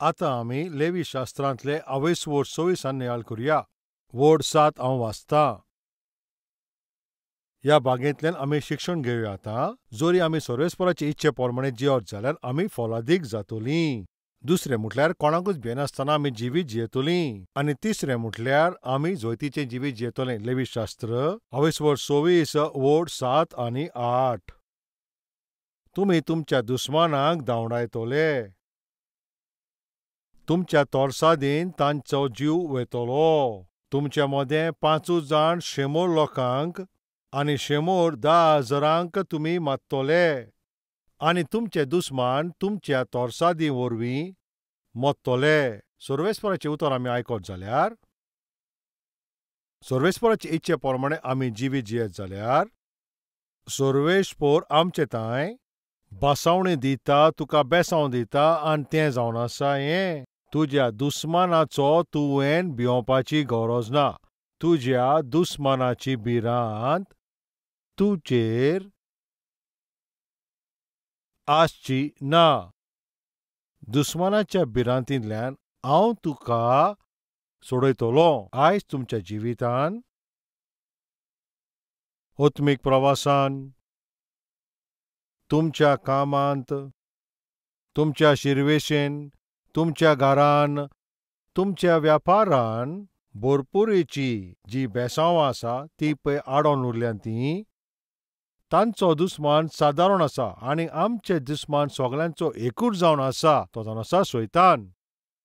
आतां आमी लेवी शास्त्रांतले 28 वोड 26 नियाळ करुया. वोड 7 हांव वाचतां. ह्या बागेंतल्यान आमी शिक्षण घेवया. आतां जोरी आमी सर्वेस्पराचे इच्छे प्रमाणे जियत जाल्यार आमी फलादीक जातलीं. दुसरें म्हटल्यार कोणाकूच भियेनासतना आमी जिवीत जियेतलीं. आनी तिसरें म्हटल्यार आमी जैतीचें जिवीत जियेतलें. लेवी शास्त्र 28 वोड 26 वोड 7 आनी 8. तुमी तुमच्या दुस्मानाक धांवडायतले, तुमच्या तोरसादीन तांचो जीव वेतलो. तुमच्या मदें 5 जाण 100 लोकांक आनी 100 10,000 तुमी मारतले आनी तुमचे दुस्मान तुमच्या तोरसादी वरवीं मरतले. सर्वेस्पराचें उतर आमी आयकत जाल्यार, सर्वेस्पराचे इच्छे प्रमाणे आमी जिवीत जियेत जाल्यार, सर्वेस्पर आमचे तांय बसावणी दिता, तुका बेसांव दिता. आनी तें जावन आसा हें, तुज्या दुस्मानाचो तुवें भियोवपाची गरज ना. तुज्या दुस्मानाची भिरांत तुजेर आसची ना. दुस्मानाच्या भिरांतींतल्यान हांव तुका सोडयतलो. आयज तुमच्या जिवितान, आत्मीक प्रवासान, तुमच्या कामांत, तुमच्या शिरवेशेन, तुमच्या घरान, तुमच्या व्यापारान भरपुरीची जी बेसांवां आसा ती पळय आडोन उरल्यान ती तांचो दुस्मान सादारण आसा आनी आमचे दुस्मान सगळ्यांचो एकूच जावन आसा, तो जावन आसा सैतान.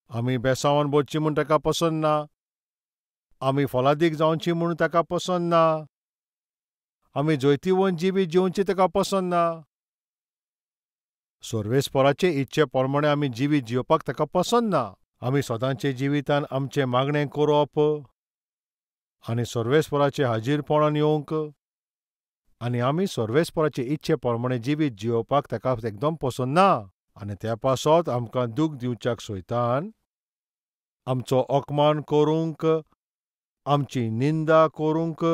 आमी बेसांवान भरची म्हूण ताका पसंत ना, आमी फलादीक जावची म्हूण ताका पसंत ना, आमी जैतिवंत जिवीत जिवची ताका पसंत ना. सर्वेस्पराचे इच्छे प्रमाणे आमी जिवीत जियोवपाक ताका पसंत ना. आमी सदांचे जिवितान आमचें मागणें करप आनी सर्वेस्पराचे हाजीरपणान येवंक आनी आमी सर्वेस्पराचे इच्छे प्रमाणे जिवीत जियोवपाक ताका एकदम पसंत ना. आनी त्या पासत आमकां दूख दिवच्याक सैतान आमचो अपमान करूंक, आमची निंदा करूंक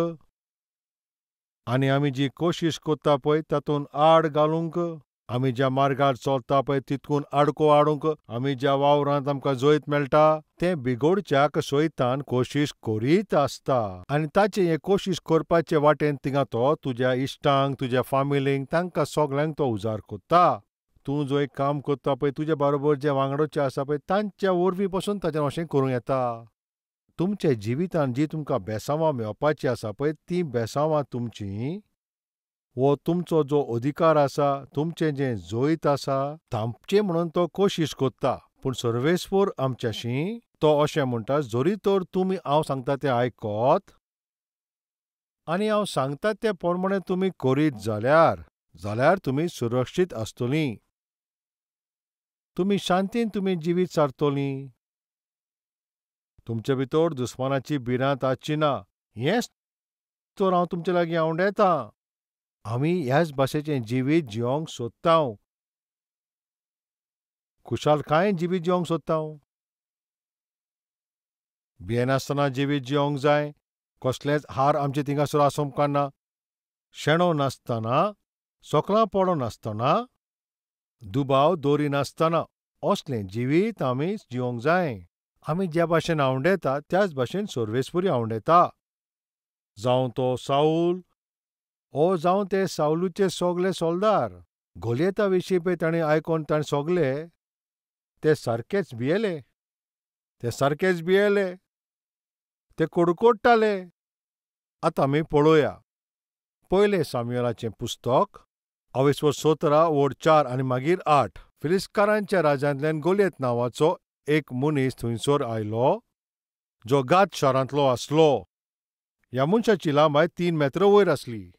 आनी आमी जी कोशिश करता पळय तातूंत आड घालूंक, आमी ज्या मार्गार चलता पळय तितकून आडको हाडूंक, आमी ज्या वावरांत आमकां जैत मेळटा तें बिगोडच्याक सैतान कोशिश करीत आसता. आनी ताचें हें कोशिश करपाचे वाटेन थिंगा तो तुज्या इश्टांक, तुज्या फामिलींक, तांकां सगळ्यांक तो उजार करता. तूं जो एक काम करता पळय तुज्या बरोबर जे वांगडचे आसा पळय तांच्या वरवीं पसून ताचें अशें करूं येता. तुमच्या जिवितान जी तुमकां बेसांवां मेळपाची आसा पळय तीं बेसांवां तुमचीं वो तुमचो जो अधिकार आसा, तुमचें जें जैत आसा थांबचें म्हणून तो कोशिश करता. पूण सर्वेस्पर आमच्याशी तो अशें म्हणटा, जरी तर तुमी हांव सांगता तें आयकत आनी हांव सांगता ते प्रमाणे तुमी करीत जाल्यार, जाल्यार तुमी सुरक्षीत आसतलीं, तुमी शांतीन तुमी जिवीत सारतलीं, तुमचे भितर दुस्मानाची भिरांत आसची ना. हेंच तर हांव तुमचे लागीं आंवडेतां. आमी ह्याच भाशेचें जिवीत जियोंक सोदता, खुशालकायेन जिवीत जियोंक सोदता. भियेनासतना जिवीत जियोंक जाय, कसलेंच हार आमचे थिंगासर आसूंक काडना, शेणो नासतना, सोकलां पडो नासतना, दुबाव दवरिनासतना असलें जिवीत आमी जियोंक जाय. आमी ज्या भाशेन आंवडेता त्याच भाशेन सर्वेस्पुरी आंवडेता. जावं तो साऊल ओ जावं ते सावलूचे सगळे सोल्दार. गोलियता विशीं पळय ताणें आयकोन ताणें सगळे ते सारकेच भियेले, ते सारकेच भियेले, ते कडकडटाले. आतां आमी पळोवया पयलें सामुएलाचें पुस्तक 28 17 वोड 4 आनी मागीर 8. फिलिस्कारांच्या राज्यांतल्यान गोलियत नांवाचो एक मनीस थंयसर आयलो जो गात शारांतलो आसलो. ह्या मनशाची लांबाय 3 मेत्र वयर आसली.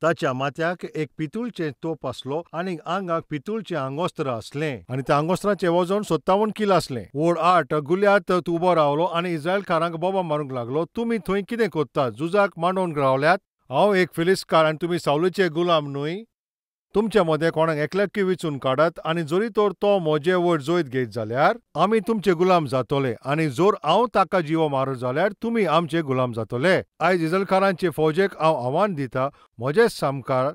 ताच्या माथ्याक एक पितूळचें तोप आसलो आनी आंगाक पितूळचें आंगोस्त्र आसलें आनी त्या आंगोस्त्राचें वजन 57 किल आसलें. वोड 8 गुल्यात उबो रावलो आनी इस्रायलकारांक बोबा मारूंक लागलो, तुमी थंय कितें करतात? झुजाक मांडोवन रावल्यात? हांव एक फिलिस्कार आनी तुमी सावलूचे गुलाम न्हय? तुमच्या मदें कोणाक एकल्याकूय विचून काडात आनी जरी तर तो म्हजे वयर जैत घेत जाल्यार आमी तुमचे गुलाम जातले आनी जर हांव ताका जिवो मारत जाल्यार तुमी आमचे गुलाम जातले. आयज इस्रायलकारांचे फौजेक हांव आव्हान दिता, म्हजे सामकार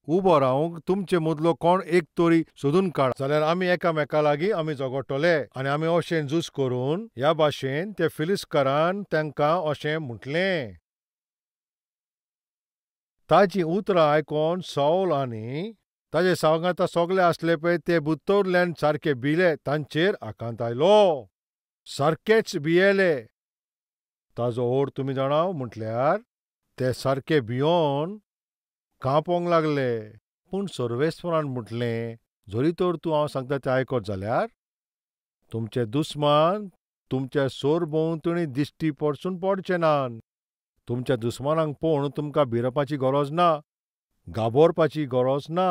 उबो रावंक तुमचे मदलो कोण एक तरी सोदून काड, जाल्यार आमी एकामेका लागीं आमी झगडटले आनी आमी अशें झूज करून ह्या भाशेन त्या फिलिस्कारान तांकां अशें म्हटलें. ताचीं उतरां आयकोन सावल आनी ताजे सांगाता सगळे आसले पळय ते बुत्तोरल्यान सारके भिले, तांचेर आकांत आयलो, सारकेच भियेले. ताजो ओर तुमी जाणा म्हटल्यार ते सारके भियोन कांपोंक लागले. पूण सर्वेस्परान म्हटलें, जरी तर तूं हांव सांगता तें आयकत जाल्यार तुमचे दुस्मान तुमच्या सरभोंवतणी दिश्टी पडसून पडचे नात. तुमच्या दुस्मानांक पळोवन तुमकां भिरपाची गरज ना, घाबरपाची गरज ना.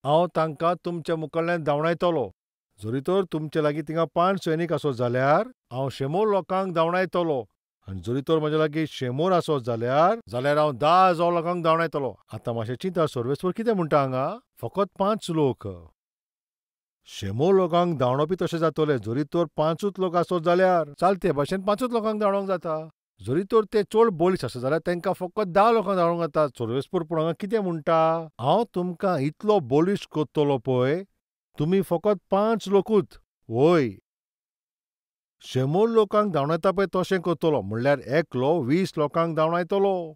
हांव तांकां तुमच्या मुखाल्ल्यान धांवडायतलो. जरी तर तुमचे लागीं थिंगा 5 सैनीक आसत जाल्यार हांव 100 लोकांक धांवडायतलो, आनी जरी तर म्हज्या लागीं 100 आसत जाल्यार हांव 10,000 लोकांक धांवडायतलो. आतां मातशें चिंता, सर्वेस्पर कितें म्हणटा हांगा? फकत 5 लोक. 100 लोकांक धांवडपी तशें जातलें जरी तर 5 लोक आसत जाल्यार. चलते भाशेन 5 लोकांक धांवडोवंक जाता. जरी तर ते चड बळिश्ट आसत जाल्यार तांकां फकत 10 लोकांक धांवडोवंक जाता. सर्वेस्पर पूण हांगा कितें म्हणटा? हांव तुमकां इतलो बळिश्ट करतलो पळय, तुमी फकत 5 लोकूच. वय 100 लोकांक धांवडायता पळय तशें करतलो, म्हणल्यार एकलो 20 लोकांक धांवडायतलो,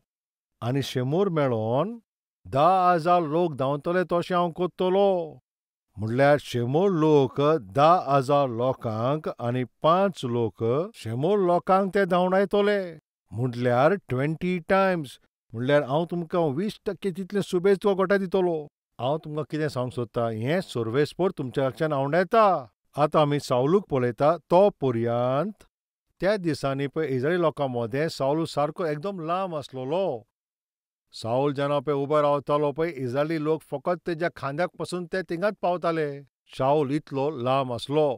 आनी 100 मेळोन 10,000 लोक धांवतले तशें हांव करतलो. म्हणल्यार 100 लोक 10,000 लोकांक आनी 5 लोक 100 लोकांक ते धांवडायतले, म्हणल्यार 20 टायम्स. म्हणल्यार हांव तुमकां 20% तितलें सुबेज गोठा दितलो. हांव तुमकां कितें सांगूंक सोदता, हें सर्वेस्पर तुमच्या लागच्यान आवडायता. आतां आमी सावलूक पळयता. तो पर्यंत त्या दिसांनी पळय इस्रायली लोकां मदें सावलू सारको एकदम लांब आसलेलो. सावल जेन्ना पळय उबो रावतालो पळय, इस्रायली लोक फकत तेज्या खांद्याक पसून ते थिंगाच पावताले. शावल इतलो लांब आसलो.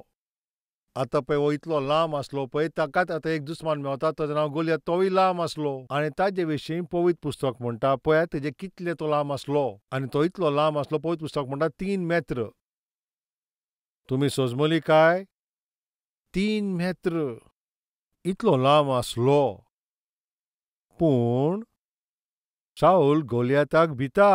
आतां पळय हो इतलो लांब आसलो पळय, ताकाच आतां एक दुस्मान मेवता, ताजें नांव गोलियत. तोवूय लांब आसलो आनी ताजे विशीं पवित्र पुस्तक म्हणटा, पळयात तेजे कितले तो लांब आसलो. आनी तो इतलो लांब आसलो, पवित्र पुस्तक म्हणटा 3 मेत्र. तुमी सोजमली काय? 3 मेत्र इतलो लांब आसलो. पूण सावल गोलियताक भिता,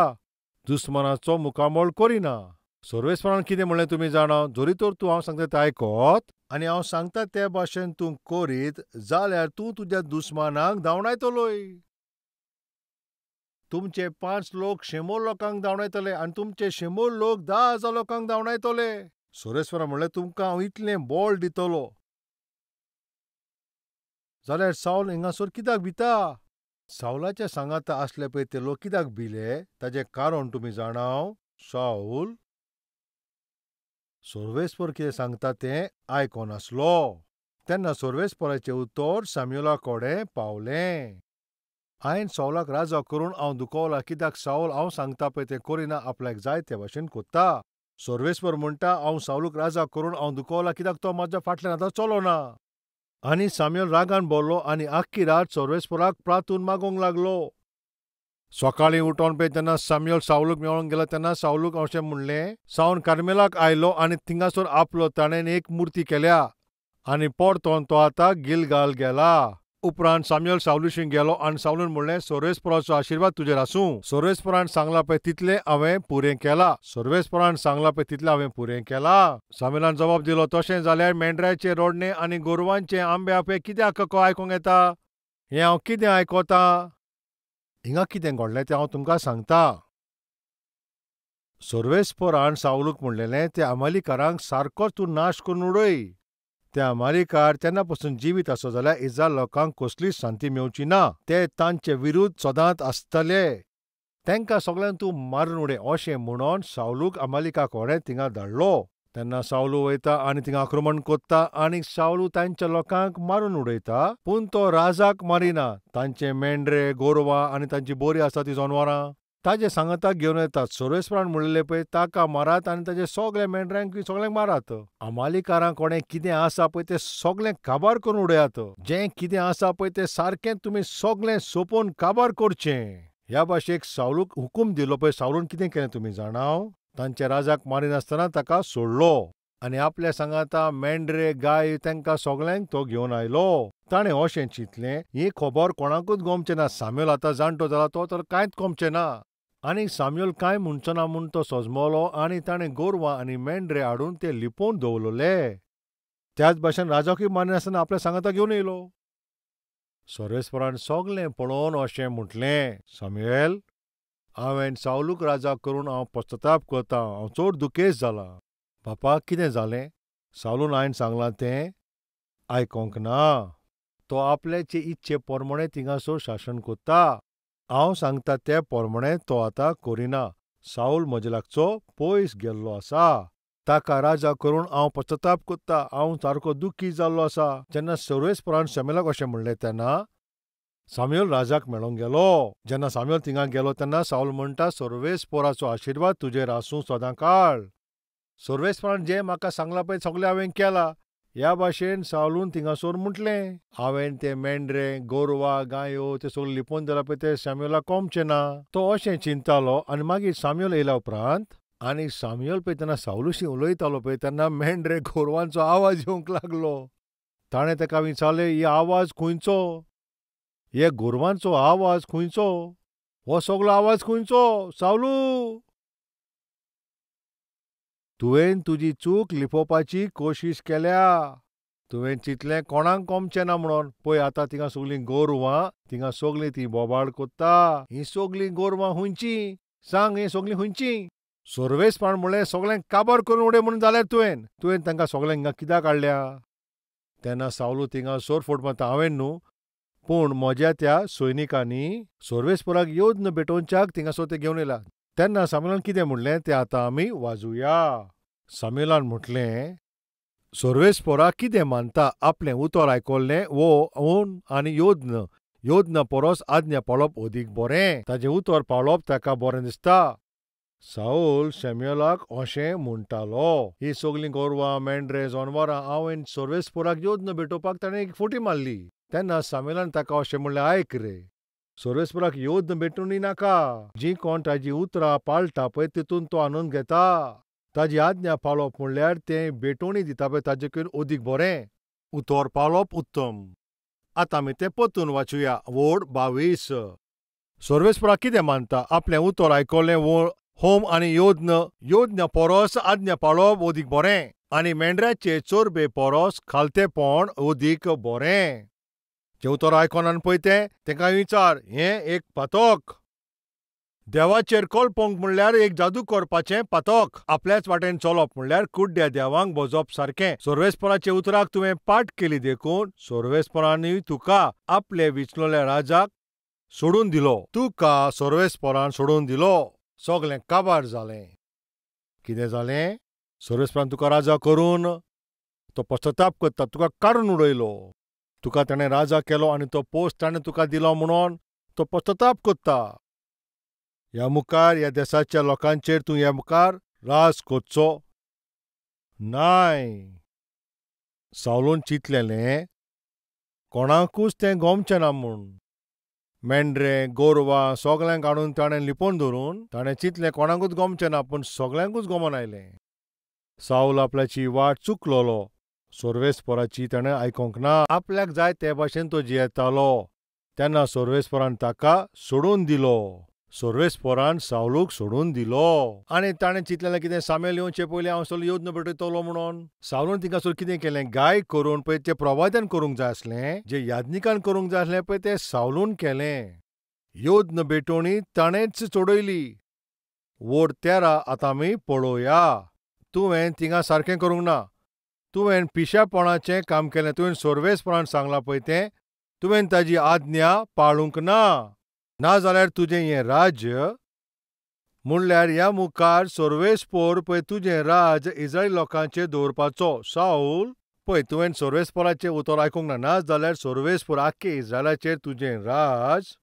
दुस्मानाचो मुखामळ करिना. सर्वेस्परान कितें म्हणलें तुमी जाणा? जरी तर तूं हांव सांगता तें आयकत आनी हांव सांगता ते भाशेन तूं करीत जाल्यार तूं तुज्या दुस्मानाक धांवडायतलोय. तुमचे 5 लोक 100 लोकांक धांवडायतले आनी तुमचे 100 लोक 10,000 लोकांक धांवडायतले. सर्वेस्परान म्हणलें, तुमकां हांव इतलें बळ दितलो. जाल्यार सावल हिंगासर कित्याक भिता? सावलाच्या सांगाता आसले पळय ते लोक कित्याक भिले ताजें कारण तुमी जाणाव? सावल सर्वेस्पर कितें सांगता तें आयकोन आसलो. तेन्ना सर्वेस्पराचें उतर साम्युला कडेन पावलें. हांवें सावलाक राजा करून हांव दुखवला, कित्याक सावल हांव सांगता पळय तें करिना, आपल्याक जाय ते भाशेन कोत्ता. सर्वेस्पर म्हणटा, हांव सावलूक राजा करून हांव दुखवला, कित्याक तो म्हाज्या फाटल्यान आतां चलोना. आनी साम्युएल रागान भरलो आनी आख्खी रात सर्वेस्पराक प्रातून मागूंक लागलो. सकाळीं उठोन पळय तेन्ना साम्युएल सावलूक मेळोंक गेलो. तेन्ना सावलूक अशें म्हणलें, सावन कार्मेलाक आयलो आनी थिंगासर आपलो ताणें एक मुर्ती केल्या आनी परतोन तो आतां गिलगाल गेला. उपरांत साम्युएल सावलूशी गेलो आनी सावलून म्हणलें, सर्वेस्पराचो आशिर्वाद तुजेर आसूं. सर्वेस्परान सांगलां पळय तितलें हांवें पुरें केलां. सर्वेस्परान सांगलां पळय तितलें हांवें पुरें केलां. साम्युएलान जबाब दिलो, तशें जाल्यार मेंढराचें रडणें आनी गोरवांचें आंबे आपे कित्याक आयकूंक येता? हें हांव कितें आयकतां? हिंगा कितें घडलें तें हांव तुमकां सांगता. सर्वेस्परान सावलूक म्हणलेलें, त्या अमालिकारांक सारकोच तूं नाश करून उडय. ते अमालिकार तेन्ना पसून जिवीत आसो जाल्यार इस्रायल लोकांक कसलीच शांती मेवची ना. ते तांचे विरुद्ध सदांच आसतले. तांकां सगळ्यांक तूं मारून उडय अशें म्हणून सावलूक अमालिका कडेन थिंगा धाडलो. तेन्ना सावलू वयता आनी थिंगा आक्रमण कोत्ता आनी सावलू तांच्या लोकांक मारून उडयता, पूण तो राजाक मारिना. तांचे मेंढरे, गोरवां आनी तांची बोरी आसा ती जनावरां ताजे सांगाताक घेवन येतात. सर्वेस्परान म्हणलें पळय, ताका मारात आनी ताजे सगळे मेंढऱ्यांक सगळ्यांक मारात. अमालिकारां कोणें कितें आसा पळय तें सगळें काबार करून उडयात. जें कितें आसा पळय तें सारकें तुमी सगळें सोंपोवन काबार करचें. ह्या भाशेक सावलूक हुकूम दिलो पळय. सावलून कितें केलें तुमी जाणाव? तांच्या राजाक मारिनासतना ताका सोडलो आनी आपल्या सांगाता मेंढरे, गाय तांकां सगळ्यांक तो घेवन आयलो. ताणें अशें चिंतलें, ही खबर कोणाकूच गोमचें ना. साम्युएल आतां जाणटो जाला, तो तर कांयच गोमचें ना. आनी सामुएल कांय म्हणचो ना म्हूण तो सजमलो आनी ताणें गोरवां आनी मेंढरे हाडून ते लिपोवन दवरले. त्याच भाशेन राजाकूय मानिनासतना आपल्या सांगाता घेवन येयलो. सर्वेस्परान सगलें पळोवन अशें म्हटलें, सामुएल, हांवें सावलूक राजा करून हांव पश्चाताप करतां, हांव चड दुखेस्त जालां. बापा, कितें जालें? सावलून हांवें सांगलां तें आयकोंक ना. तो आपल्याचे इच्छे प्रमाणें थिंगासर शासन करता. हांव सांगता ते प्रमाणें तो आतां करिना. सावल म्हजे लागचो पयस गेल्लो आसा. ताका राजा करून हांव पश्चाताप करता. हांव सारको दुखी जाल्लो आसा. जेन्ना सर्वेस्परान सामुएलाक अशें म्हणलें तेन्ना सामुएल राजाक मेळोंक गेलो. जेन्ना सामुएल थिंगा गेलो तेन्ना सावल म्हणटा, सर्वेस्पराचो आशिर्वाद तुजेर आसूं सदां काळ. सर्वेस्परान जें म्हाका सांगलां पळय सगळें हांवें केलां. ह्या भाशेन सावलून थिंगासर म्हटलें, हांवें ते मेंढरे, गोरवां, गायो ते सगळें लिपोवन दवरलां पळय ते सामुएलाक कोमचें ना. तो अशें चिंततालो. आनी मागीर सामुएल येयल्या उपरांत आनी सामुएल पळय तेन्ना सावलूशी उलयतालो पळय तेन्ना मेंढरे गोरवांचो आवाज येवंक लागलो. ताणें ताका विचारलें, ही आवाज खंयचो? हे गोरवांचो आवाज खंयचो? हो सगलो आवाज खंयचो? सावलू, तुवें तुजी चूक लिपोवपाची कोशिश केल्या. तुवें चिंतलें कोणाक कोमचें ना म्हणून. पळय आतां थिंगा सगलीं गोरवां, थिंगा सगलीं तीं बोबाळ कोत्ता. हीं सगलीं गोरवां खंयचीं? सांग, हीं सगलीं खंयचीं? सर्वेस्परान म्हणलें, सगळ्यांक काबार करून उडय म्हणून जाल्यार तुवें तांकां सगळ्यांक हिंगा कित्याक हाडल्या? तेन्ना सावलू थिंगासर फट मारता, हांवें न्हू, पूण म्हज्या त्या सैनिकांनी सर्वेस्पराक यज्ञ भेटोवच्याक थिंगासर ते घेवन येयला. तेन्ना सामुएलान कितें म्हणलें तें आतां आमी वाजूया. सामुएलान म्हटलें, सर्वेस्पराक कितें मानता? आपलें उतर आयकल्लें वो होम आनी यज्ञ, यज्ञ परस आज्ञा पाळप अदीक बरें. ताजें उतर पाळप ताका बरें दिसता. सावल सामुएलाक अशें म्हणटालो, हीं सगलीं गोरवां, मेंढरे, जनवरां हांवें सर्वेस्पराक यज्ञ भेटोवपाक ताणें एक फटी मारली. तेन्ना सामुएलान ताका अशें म्हणलें, आयक रे, सर्वेस्पराक यज्ञ भेटोवणी नाका. जीं कोण ताजीं उतरां पाळटा पळय तितून तो आनंद घेता. ताजी आज्ञा पाळप म्हणल्यार तें भेटोवणी दिता पळय ताजेकून अदीक बरें. उतर पाळप उत्तम. आतां आमी तें परतून वाचुया. वोड 22. सर्वेस्पराक कितें मानता? आपलें उतर आयकल्लें होम आनी यज्ञ, यज्ञ परस आज्ञा पाळप अदीक बरें आनी मेंढऱ्याचे चरबे परस खालतेपण अदीक बरें. जें उतर आयकोनान पळय तें तेंकां विचार, हें एक पातक. देवाचेर कल्पोवंक म्हणल्यार एक जादू करपाचें पातक. आपल्याच वाटेन चलप म्हणल्यार कुड्ड्या देवांक भजप सारकें. सर्वेस्पराच्या उतराक तुवें पाठ केली देखून सर्वेस्परानूय तुका आपले विचलोल्या राजाक सोडून दिलो. तुका सर्वेस्परान सोडून दिलो. सगळें काबार जालें. कितें जालें? सर्वेस्परान तुका राजा करून तो पश्चाताप करता, तुका काडून उडयलो. तुका ताणें राजा केलो आनी तो पोस्ट ताणें तुका दिलो म्हणून तो पश्चाताप करता. ह्या मुखार ह्या देसाच्या लोकांचेर तूं ह्या मुखार राज करचो नाय. सावलून चिंतलेलें कोणाकूच तें गोमचें ना म्हूण. मेंढरे, गोरवां सगळ्यांक हाडून ताणें लिपोवन धरून ताणें चिंतलें कोणाकूच गोमचें ना, पूण सगळ्यांकूच गोमोन आयलें. सावल आपल्याची वाट चुकलोलो. सर्वेस्पराची ताणें आयकोंक ना. आपल्याक जाय ते भाशेन तो जियेतालो. तेन्ना सर्वेस्परान ताका सोडून दिलो. सर्वेस्परान सावलूक सोडून दिलो. आनी ताणें चिंतलेलें कितें, सामुएल येवचे पयलीं हांव सगळें यज्ञ भेटयतलो म्हणून. सावलून थिंगासर कितें केलें, गाय करून पळय तें प्रवाद्यान करूंक जाय आसलें, जें याज्ञिकान करूंक जाय आसलें पळय तें सावलून केलें. यज्ञ भेटोवणी ताणेंच चडयली. वोड 13 आतां आमी पळोवया. तुवें थिंगा सारकें करूंक ना. तुवें पिशेपणाचें काम केलें. तुवें सर्वेस्परान सांगलां पळय तें तुवें ताजी आज्ञा पाळूंक ना. ना जाल्यार तुजें हें राज्य म्हणल्यार ह्या मुखार सर्वेस्पर पळय तुजें राज इस्रायली लोकांचेर दवरपाचो. सावल, पळय तुवें सर्वेस्पराचें उतर आयकूंक ना. ना जाल्यार सर्वेस्पर आख्खे इस्रायलाचेर तुजें राज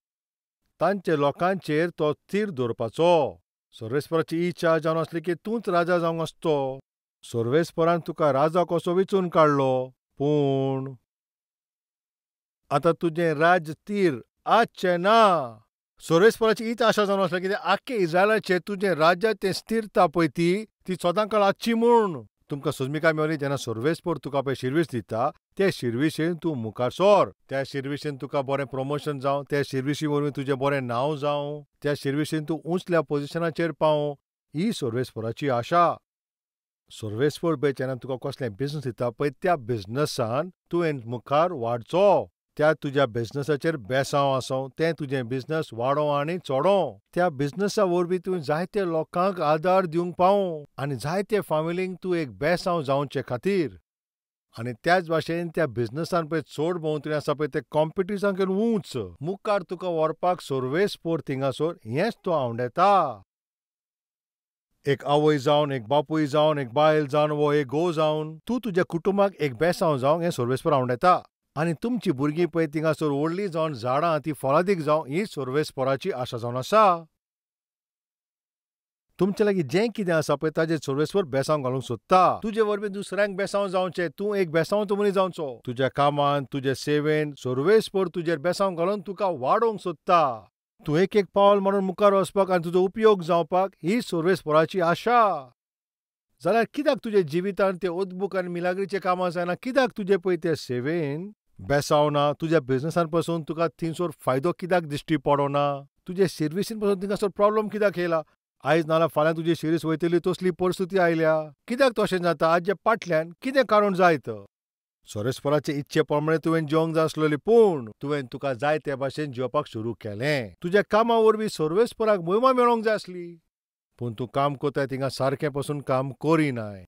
तांचे लोकांचेर तो थीर दवरपाचो. सर्वेस्पराची इच्छा जावन आसली की तूंच राजा जावंक आसतो. सर्वेस्परान तुका राजा कसो वेंचून काडलो, पूण आतां तुजें राज्य थीर आसचें ना. सर्वेस्पराची हीच आशा जावन आसली की आख्खे इस्रायलाचेर तुजें राज्य तें स्थिरता पळय ती सदां काळ आसची म्हूण. तुमकां सोजमिकाय मेवली जेन्ना सर्वेस्पोर तुका पळय शिर्वीस दिता ते शिर्विशेन तूं मुखार सोर. त्या शिर्विशेन तुका बरें प्रमोशन जावं, त्या शिर्विशी वरवीं तुजें बरें नांव जावं, त्या शिर्विशेन तूं उंचल्या पोजिशनाचेर पावूं. ही सर्वेस्पोराची आशा. सर्वेस्पोर पळय जेन्ना तुका कसलें बिजनस दिता पळय त्या बिजनसान तुवें मुखार वाडचो. त्या तुज्या बिजनसाचेर बेसांव आसूं, तें तुजें बिजनस वाडोवं आनी चडोवं. त्या बिजनसा वरवीं तूं जायते लोकांक आदार दिवंक पावूं आनी जायते फामिलींक तूं एक बेसांव जावचे खातीर. आनी त्याच भाशेन त्या बिजनसान पळय चड भोंवतणी आसा पळय ते कॉम्पिटिशन करून उंच मुखार तुका व्हरपाक सर्वेस्पोर थिंगासर हेंच तो आवडेता. एक आवय जावन, एक बापूय जावन, एक बायल जावन वो एक घोव जावन तूं तुज्या कुटुंबाक एक बेसांव जावंक हें सर्वेस्पोर आवडेता. आनी तुमची भुरगीं पळय थिंगासर व्हडलीं जावन झाडां ती फळादीक जावं ही सर्वेस्पोराची आशा जावन आसा. तुमचे लागीं जें कितें आसा पळय ताजेर सर्वेस्पोर बेसांव घालूंक सोदता. तुजे वरवीं दुसऱ्यांक बेसांव जावचें, तूं एक बेसांवचो मनीस जावचो. तुज्या कामान, तुजे सेवेन सर्वेस्पोर तुजेर बेसांव घालून तुका वाडोवंक सोदता. तूं एक एक पावल मारून मुखार वचपाक आनी तुजो उपयोग जावपाक ही सर्वेस्पोराची आशा. जाल्यार कित्याक तुज्या जिवितांत ते अद्भुत आनी मिलाग्रीचें कामां जायना? कित्याक तुजें पळय ते सेवेन बेसांव ना? तुज्या बिजनसान पसून तुका थिंगसर फायदो कित्याक दिश्टी पडना? तुजे सर्विसीन पसून थिंगासर प्रॉब्लम कित्याक येयला? आयज नाल्यार फाल्यां तुजी शिरीस वयतली तसली परिस्थिती आयल्या. कित्याक तशें जाता? हाजे फाटल्यान कितें कारण जायत? सर्वेस्पोराचे इच्छे प्रमाणे तुवें जिवंक जाय आसलेली, पूण तुवें तुका जाय ते भाशेन जिवपाक सुरू केलें. तुज्या कामा वरवीं सर्वेस्पोराक मोहिमा मेळोवंक जाय आसली, पूण तूं काम करताय थिंगा सारकें पसून काम करिनाय.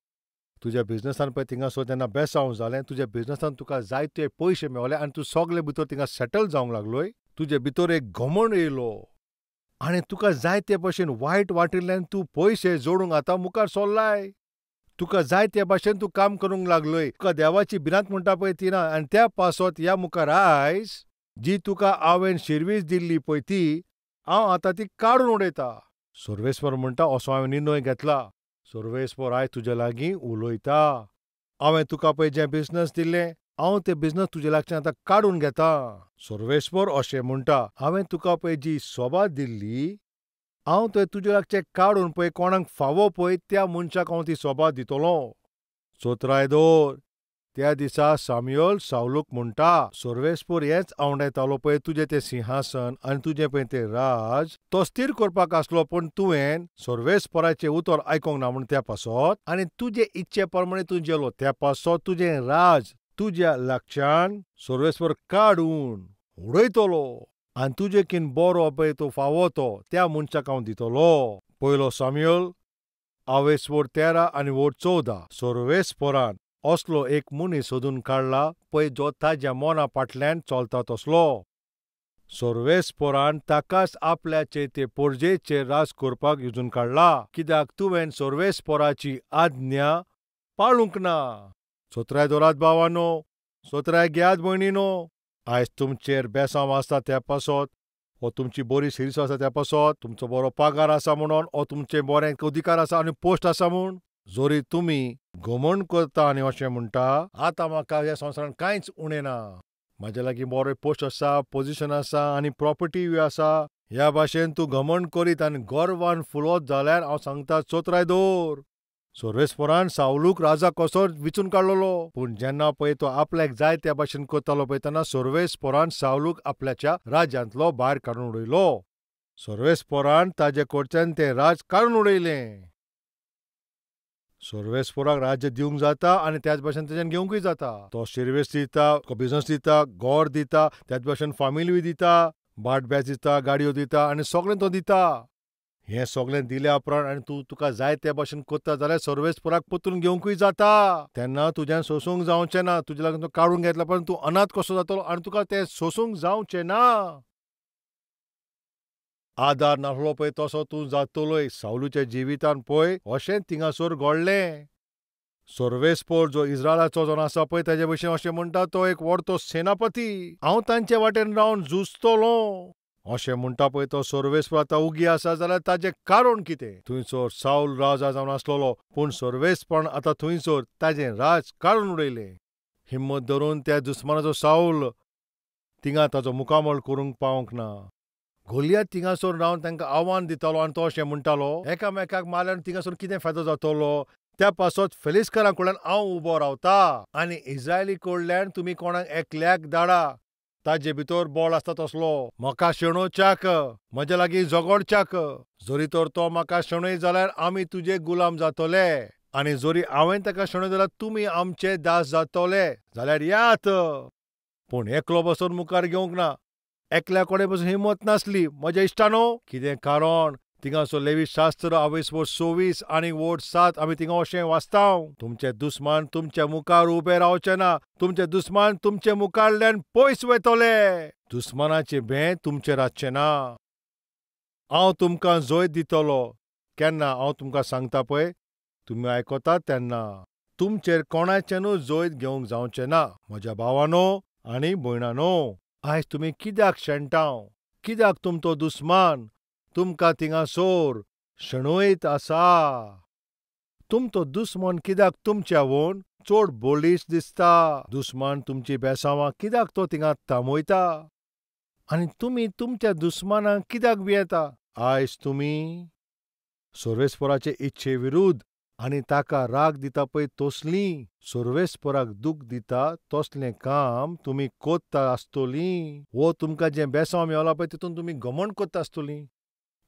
तुज्या बिजनसान पळय थिंगासर जेन्ना बेसांव जालें, तुज्या बिजनसान तुका जायते पयशे मेवले आनी तूं सगळे भितर थिंगा सेटल जावंक लागलोय. तुजे भितर एक घमंड येयलो आनी तुका जाय ते भाशेन वायट वाटिल्ल्यान तूं पयशे जोडूंक आतां मुखार सरलाय. तुका जाय ते भाशेन तूं काम करूंक लागलोय. तुका देवाची भिरांत म्हणटा पळय ती ना. आनी त्या पासत ह्या मुखार आयज जी तुका हांवें शिर्वीस दिल्ली पळय ती हांव आतां ती काडून उडयता. सर्वेस्पोर म्हणटा असो हांवें निर्णय घेतला. सर्वेस्पोर आयज तुज्या लागीं उलयता. हांवें तुका पळय जें बिजनस दिल्लें हांव तें बिजनस तुज्या लागच्यान आतां काडून घेता. सर्वेस्पोर अशें म्हणटा, हांवें तुका पळय जी सोबा दिल्ली हांव थंय तुज्या लागचें काडून पळय कोणाक फावो पळय त्या मनशाक हांव ती सोबा दितलो. चोत्राय दवर. त्या दिसा सामुएल सावलूक म्हणटा, सर्वेस्पोर हेंच आवडेतालो पळय तुजें तें सिंहासन आनी तुजें पळय तें राज तो स्थीर करपाक आसलो, पूण तुवें सर्वेस्पोराचें उतर आयकोंक ना म्हूण त्या पासत आनी तुजे इच्छे प्रमाणे तूं जेलो त्या पासत तुजें राज तुज्या लागच्यान सर्वेस्पोर काडून उडयतलो आनी तुजे किन बरो पळय तो फावो तो त्या मनशाक हांव दितलो. पयलो सामुएल आवेस वोर 13 आनी वोर 14. सर्वेस्पोरान असलो एक मनीस सोदून काडला पळय जो ताज्या मना फाटल्यान चलता तसलो. सर्वेस्पोरान ताकाच आपल्याचे ते पोरजेचेर राज करपाक येवजून काडला, कित्याक तुवें सर्वेस्पोराची आज्ञा पाळूंक ना. सोत्राय दवरात भावानो, सोत्राय घेयात भयणीनो. आयज तुमचेर बेसांव आसता त्या पासत, वो तुमची बरी सिरीस आसा त्या पासत, तुमचो बरो पगार आसा म्हणून, वो तुमचें बरें अधिकार आसा आनी पोस्ट आसा म्हूण जरी तुमी घमंड करता आनी अशें म्हणटा आतां म्हाका ह्या संवसारांत कांयच उणें ना, म्हाज्या लागीं बरो पोस्ट आसा, पोजिशन आसा आनी प्रॉपर्टीय आसा, ह्या भाशेन तूं घमंड करीत आनी गर्वान फुलत जाल्यार हांव सांगता चोत्राय दवर. सर्वेस्पोरान सावलूक राजा कसो विचून काडलेलो, पूण जेन्ना पळय तो आपल्याक जाय त्या भाशेन करतालो पळय तेन्ना सर्वेस्पोरान सावलूक आपल्याच्या राज्यांतलो भायर काडून उडयलो. सर्वेस्पोरान ताजे कडच्यान तें राज काडून उडयलें. सर्वेस्पोराक राज्य दिवंक जाता आनी त्याच भाशेन ताच्यान घेवंकूय जाता. तो शिर्वीस दिता, बिजनस दिता, घर दिता, त्याच भाशेन फामिलूय दिता, बाट बॅच दिता, गाडयो दिता आनी सगळें तो दिता. हें सगळें दिल्या उपरांत आनी तूं तुका जाय त्या भाशेन करता जाल्यार सर्वेस्पोराक परतून घेवंकूय जाता. तेन्ना तुज्यान सोंसूंक जावचें ना. तुज्या लागून तो काडून घेतला पण तूं अनाथ कसो जातलो आनी तुका तें सोंसूंक जावचें ना. आदार नासलो पळय तसो तूं जातलोय. सावलूच्या जिवितान पळय अशें थिंगासर घडलें. सर्वेस्पोर जो इस्रायलाचो जावन आसा पळय ताजे भशेन अशें म्हणटा, तो एक व्हडतो सेनापती, हांव तांचे वाटेन रावन झुजतलो अशें म्हणटा पळय तो सर्वेस्पोर आतां उगी आसा जाल्यार ताजें कारण कितें? थंयसर सावल राजा जावन आसलेलो, पूण सर्वेस्पोरान आतां थंयसर ताजें राज काडून उडयलें. हिम्मत धरून त्या दुस्मानाचो सावल थिंगा ताजो मुखामळ करूंक पावंक ना. गोलियात थिंगासर रावन तांकां आव्हान दितालो आनी तो अशें म्हणटालो, एकामेकाक मारल्यार थिंगासर कितें फायदो जातलो? त्या पासत फिलिस्कारां कडल्यान हांव उबो रावता आनी इस्रायली कडल्यान तुमी कोणाक एकल्याक धाडा, ताजे भितर बळ आसता तसलो, म्हाका शेणोवच्याक, म्हज्या लागीं झगडच्याक. जरी तर तो म्हाका शेणय जाल्यार आमी तुजे गुलाम जातले, आनी जरी हांवें ताका शेणय जाल्यार तुमी आमचे दास जातले, जाल्यार यात. पूण एकलो बसून मुखार घेवंक ना, एकल्या कोणे पसून हिंमत नासली. म्हज्या इश्टानो, कितें कारण? थिंगासो लेवी शास्त्र आवयस वोट 26 आनी वोट 7 आमी थिंगा अशें वाचतांव, तुमचे दुस्मान तुमच्या मुखार उबे रावचे ना, तुमचे दुस्मान तुमचे मुखारल्यान पयस वयतले, दुस्मानाचे भें तुमचेर आसचें ना. हांव तुमकां जैत दितलो. केन्ना हांव तुमकां सांगता पळय, तुमी आयकतात तेन्ना तुमचेर कोणाचेनूय जैत घेवंक जावचें ना. म्हज्या भावानो आनी भयणानो, आयज तुमी कित्याक शेणटाव? कित्याक तुमचो दुस्मान तुमकां थिंगासर शेणयत आसा? तुमचो दुस्मान कित्याक तुमच्यावून चड बळिश्ट दिसता? दुस्मान तुमची बेसांवां कित्याक तो थिंगा थांबयता? आनी तुमी तुमच्या दुस्मानाक कित्याक भियेता? आयज तुमी सर्वेस्पराचे इच्छे विरुद्ध आनी ताका राग दिता पळय तसलीं, सर्वेस्पराक दूख दिता तसलें काम तुमी कोत्ता आसतलीं. वो तुमकां जें बेसांव मेवलां पळय तितून तुमी घमंड कोत्ता आसतलीं.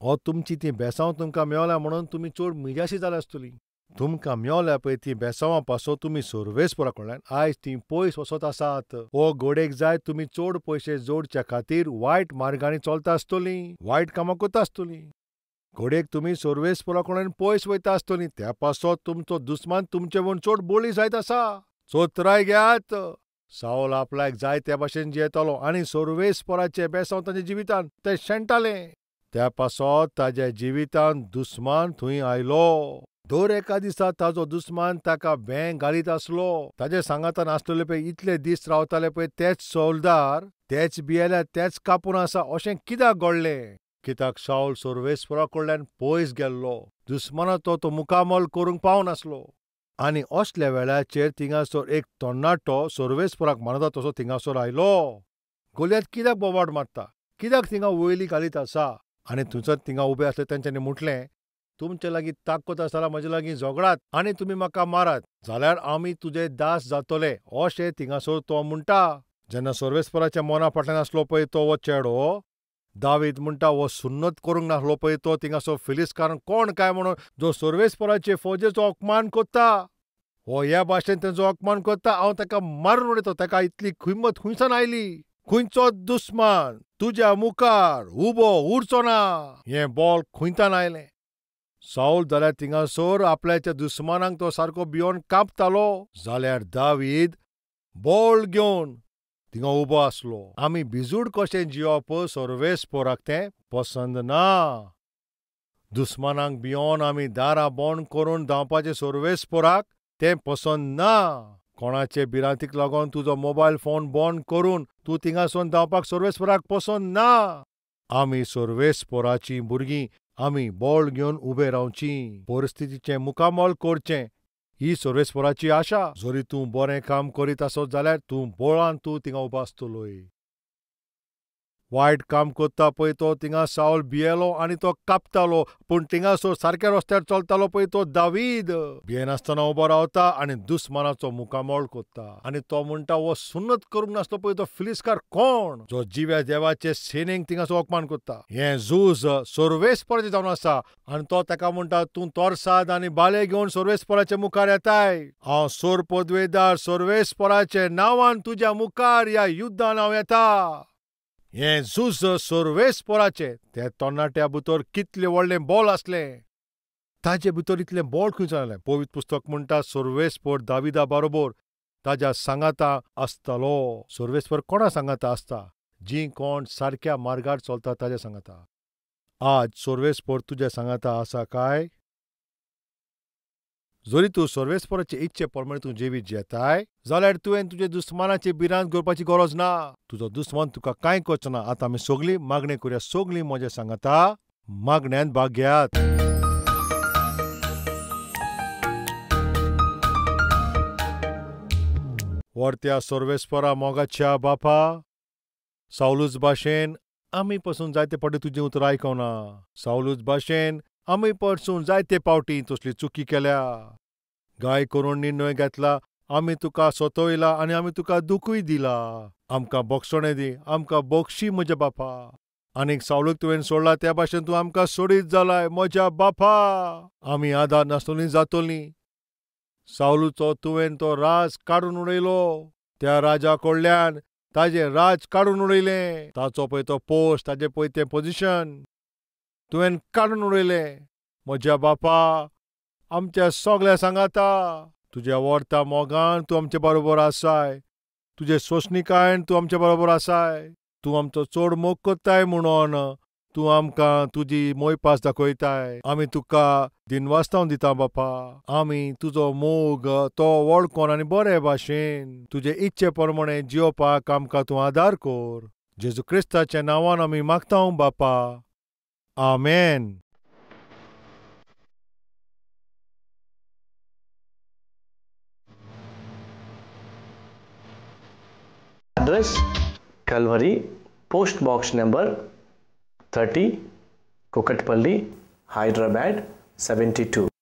हो तुमची ती बेसांव तुमकां मेवल्या म्हणून तुमी चड मिजाशी जाल्या आसतलीं. तुमकां मेवल्या पळय ती बेसांवां पासत तुमी सर्वेस्परा कडल्यान आयज ती पयस वचत आसात. हो घोडेक जाय तुमी चड पयशे जोडच्या खातीर वायट मार्गांनी चलता आसतलीं, वायट कामां करता आसतलीं. घोडेक तुमी सर्वेस्परा कडल्यान पयस वयता आसतलीं, त्या पासत तुमचो दुस्मान तुमचे वून चड बळी जायत आसा. चोत्राय घेयात. सावल आपल्याक जाय त्या भाशेन जियेतालो आनी सर्वेस्पराचें बेसांव ताच्या जिवितान तें शेणटालें. त्या पासत ताज्या जिवितान दुस्मान थंय आयलो. दर एका दिसा ताजो दुस्मान ताका भें घालीत आसलो. ताजे सांगातान आसलेले पळय इतले दीस रावताले पळय तेच सोलदार, तेच भियेल्या, तेच कापून आसा, अशें कित्याक घडलें? कित्याक सावल सर्वेस्परा कडल्यान पयस गेल्लो, दुस्मानाचो तो मुकामल करूंक पावनासलो. आनी असल्या वेळाचेर थिंगासर एक तरणाटो सर्वेस्पराक मानता तसो थिंगासर आयलो. गोलियात कित्याक बोवाट मारता? कित्याक थिंगा वयली घालीत आसा? आनी थंयसर थिंगा उबे आसले तेंच्यांनी म्हटलें, तुमचे लागीं ताकद आसा जाल्यार म्हजे लागीं झगडात आनी तुमी म्हाका मारात, जाल्यार आमी तुजे दास जातले, अशें थिंगासर तो म्हणटा. जेन्ना सर्वेस्पराच्या मना फाटल्यान आसलो पळय तो हो चेडो दावीद म्हणटा, हो सुन्नत करूंक नासलो पळय तो थिंगासर फिलिस्कार कोण काय म्हणून जो सर्वेस्पराचे फौजेचो अपमान करता, हो ह्या भाशेन तेंचो अपमान करता, हांव ताका मारून उडयतो. ताका इतली हिंमत खंयसान आयली? खंयचो दुस्मान तुज्या मुखार उबो उरचो ना, हें बॉल खंयतान आयलें? सावल जाल्यार थिंगासर आपल्याच्या दुस्मानांक तो सारको भियोन कांपतालो, जाल्यार दावीद बॉल घेवन थिंगा उबो आसलो. आमी भिजूड कशें जियोवप सर्वेस्पराक तें पसंद ना. दुस्मानांक भियोन आमी दारां बंद करून धांवपाचें सर्वेस्पराक तें पसंद ना. कोणाचे भिरांतीक लागून तुजो मोबायल फोन बंद करून तूं थिंगासून धांवपाक सर्वेस्पराक पसंद ना. आमी सर्वेस्पराचीं भुरगीं, आमी बळ घेवन उबे रावचीं, परिस्थितीचें मुकामल करचें, ही सर्वेस्पराची आशा. जरी तूं बरें काम करीत आसत जाल्यार तूं बळान तूं थिंगा उबो आसतलोय. वायट काम करता पळय तो थिंगा सावल भियेलो आनी तो कापतालो, पूण थिंगासर सारक्या रस्त्यार चलतालो पळय तो दावीद भियेनासतना उबो रावता आनी दुस्मानाचो मुकामळ करता. आनी तो म्हणटा, हो सुन्नत करूंक नासलो पळय तो फिलिस्कार कोण जो जिव्या देवाचे सेनेक थिंगासर अपमान करता? हें झूज सर्वेस्पराचें जावन आसा. आनी तो ताका म्हणटा, तूं तोरसाद आनी बाले घेवन सर्वेस्पराच्या मुखार येताय, हांव सोर पदवेदार सर्वेस्पराचे नांवान तुज्या मुखार ह्या युद्धान हांव येता. हें झूज सर्वेस्पराचें. त्या तरणाट्या भितर कितलें व्हडलें बळ आसलें, ताजे भितर इतलें बळ खंयच्यान आयलें? पवित्र पुस्तक म्हणटा सर्वेस्पर दाविदा बरोबर ताज्या सांगाता आसतालो. सर्वेस्पर कोणा सांगाता आसता? जीं कोण सारक्या मार्गार चलता ताज्या सांगाता. आज सर्वेस्पर तुज्या सांगाता आसा काय? जरी तूं सर्वेस्पराचे इच्छे प्रमाणे तूं जिवीत जियेताय जाल्यार तुवें तुजे दुस्मानाची भिरांत करपाची गरज ना. तुजो दुस्मान तुका कांय करचो ना. आतां आमी सगळीं मागणें करुया. सगळीं म्हज्या सांगाता मागण्यांत भाग घेयात. वर्त्या सर्वेस्परा मोगाच्या बापा, सावलूच भाशेन आमी पसून जायते फावटी तुजें उतर आयकना. सावलूच भाशेन आमी परसून जायते फावटी तसली चुकी केल्या. गाय करून निर्णय घेतला, आमी तुका सोतयला आनी आमी तुका दुखूय दिला. आमकां बोगसणें दी, आमकां बोगशी म्हज्या बापा. आनीक सावळूक तुवें सोडला त्या भाशेन तूं आमकां सोडीत जालाय म्हज्या बापा. आमी आदार नासतलीं जातलीं. सावलूचो तुवें तो राज काडून उडयलो. त्या राजा कडल्यान ताजें राज काडून उडयलें. ताचो पळय तो पोस्ट, ताजें पळय तें पोजिशन तुवें काडून उडयलें. म्हज्या बापा, आमच्या सगळ्या सांगाता तुज्या व्हरता मोगान तूं आमचे बरोबर आसाय. तुजे सोंसणिकायेन तूं आमचे बरोबर आसाय. तूं आमचो चड मोग कोत्ताय म्हणून तूं आमकां तुजी मोयपास दाखयताय. आमी तुका दिनवास्तांव दिता बापा. आमी तुजो मोग तो वळखोन आनी बरे भाशेन तुजे इच्छे प्रमाणे जियोपाक आमकां तूं आदार कर. जेजू क्रिस्ताच्या नांवान आमी मागता बापा, आमेन. Address: Calvary, Post Box Number 30, Kukatpally, Hyderabad 72.